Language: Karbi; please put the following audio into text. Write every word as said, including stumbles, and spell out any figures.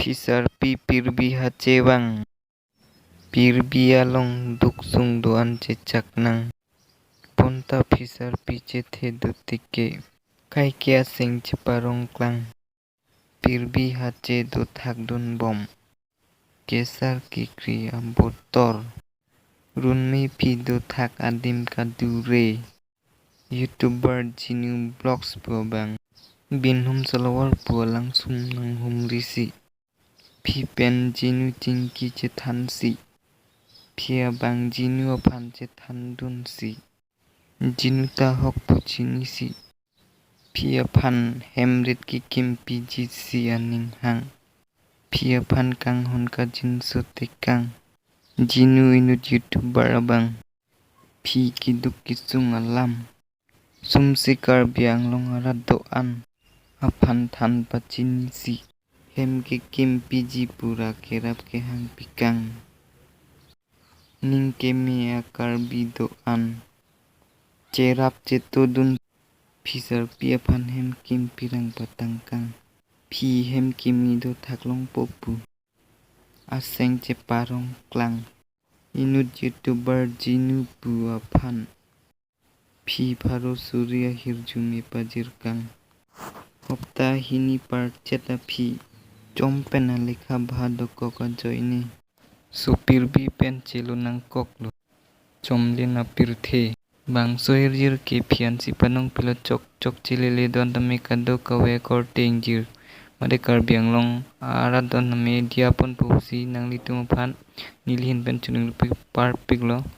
Phisarpi pirbi ha chevang. Pirbi along duk sung do-an chechak nang. Bonta phisarpi chethe do tike, kaike aseng cheparong klang. Pirbi ha che do thak dun bom. Kesar kekri abotor. Runme phi do thak adim kadure. YouTuber Jinu Vlogs pu abang. Binhum salawar pu alangsum nanghumri si. Phi pen Jinu chingki chethan si. Phi abang Jinu aphan chethan dun si. Jinu ta hok pu chini si. Phi aphan hem rit kekim piji si aning hang. Phi aphan kanghon kajinso tekang. Jinu inut YouTuber abang. Phi keduk kesung alam. Sumse Karbi Anglong arat do-an aphan than pachini si. Hem kekim piji pura kerap kehang pikang. Ning keme a Karbi do-an. Cherap cheto dun. Phisarpi aphan hem kim pirang patangkang. Phi hem kimi do thak longpo pu. Aseng cheparong klang. Inut YouTuber Jinu pu aphan. Phi pharo suri ahirjume pajirkang. Hopta hini parchet aphi. Chom pen alekha bha dokok ajoine. Sopirbi pen chelo nangkoklo. Chomlen apirthe. Bangso hirjir ke phi ansi panong pilo chok chok chelele don tame kadokave akorte ingjir. Mate Karbi Anglong arat don tame diya ponpo si nanglitum aphan nelihin pen choningri parpiklo.